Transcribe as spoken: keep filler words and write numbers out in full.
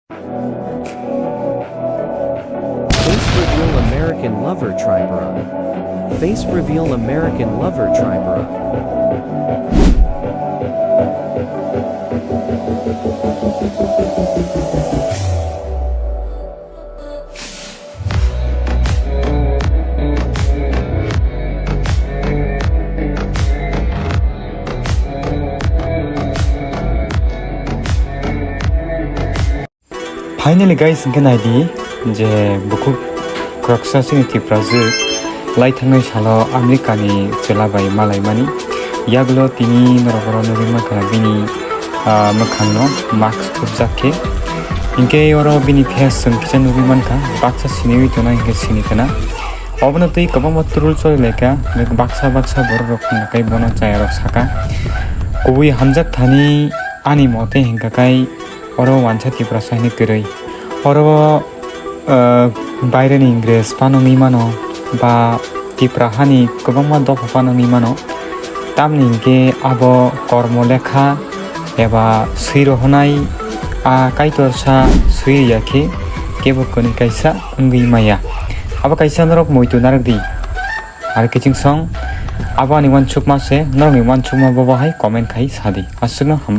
Face reveal American lover Triborough. Face reveal American lover Triborough. Finally guys, hwnkhe naidi je bukhuk khoroksa chini Tiprajwk lai thangnai salo America ni chwla bai malaimani. Yagulo tini norok oro nugwi mankha bini, ah, mwkhangno mask khupjak khe. Hinkhe oro bini face chwng kisa nugwi mankha, baksa siniwi tongnai hinkhe sini khna. Obono twi kwbangma troll choli laikha, baksa baksa borok rok hwnka khe bono chayarok saka. Kubui hamjak thani ani mote hwnka khe oro wansa Tiprasa hinwi kwrwi. Oro, eh, baireni Ingres phano wngwi mano, ba Tipra hani kwbangma dopha phano wngwi mano. Tamni hinkhe abo kormo lekha eba swi rohonai a Kaitorsa swi ya khe kebo kwnwi kaisa wngwi maya. Abo kaisa norok muitu narwk di. Ar kiching song abo ani uansukma se, norokni uansukma bobo hai comment khai sadi. Aswkno hambai.